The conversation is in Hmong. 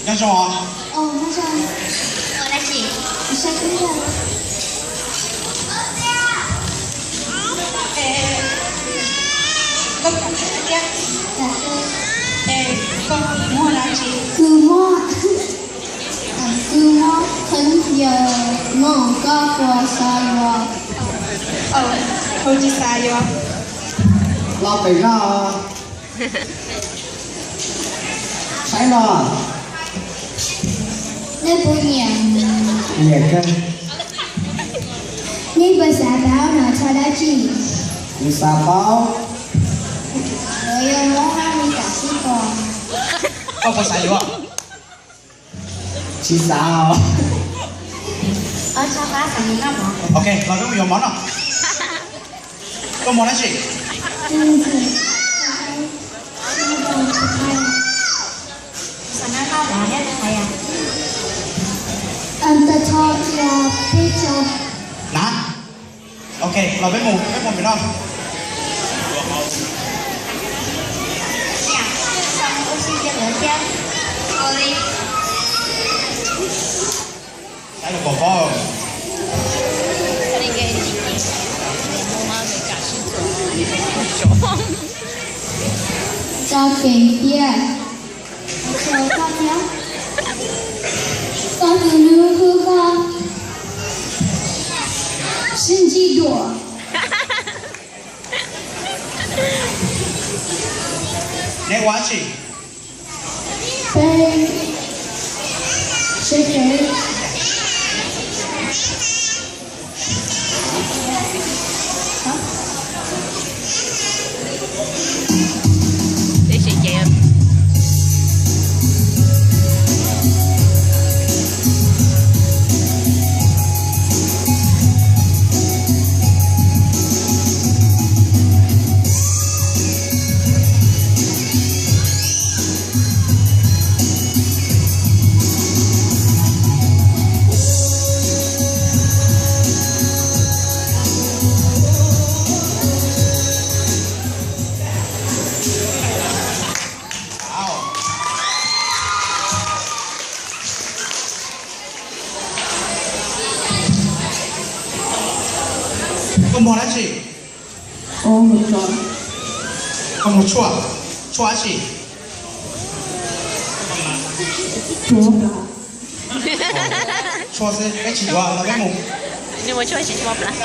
Nyob zoo os. Ua dab tsi? Saib kub yog. Koj kawm thiab? Es koj muaj dab tsi? Kub muaj, kub muaj qhov yog no koj puas xav yuav? Kuv tsis xav yuav. Los pem no. Saib no. Nej puas nyiam? Nyiam kawg. Nej puas xav paub no txog dab tsi? Kuv xav paub. Yuav yog Hmoob Amelikas xwb pom. Koj puas xav yuav? Tsis xav. Ok, los peb mus yuav mov no. Koj muaj dab tsi? Na, ok, los peb mus, peb mus pem no. Saib los pom pob. Tso kev tiag. Koj thiab. Koj tus hlub hlub koj sib ntsib dua. Neb ua dab tsi? Peb seb kev. Peb seb kev. Koj muag dab tsi? Koj muag tshuaj, tshuaj dab tsi? Tshuaj xwb, peb tsis yuav, los peb mus. Nws muag tshuaj tsis tshua plav.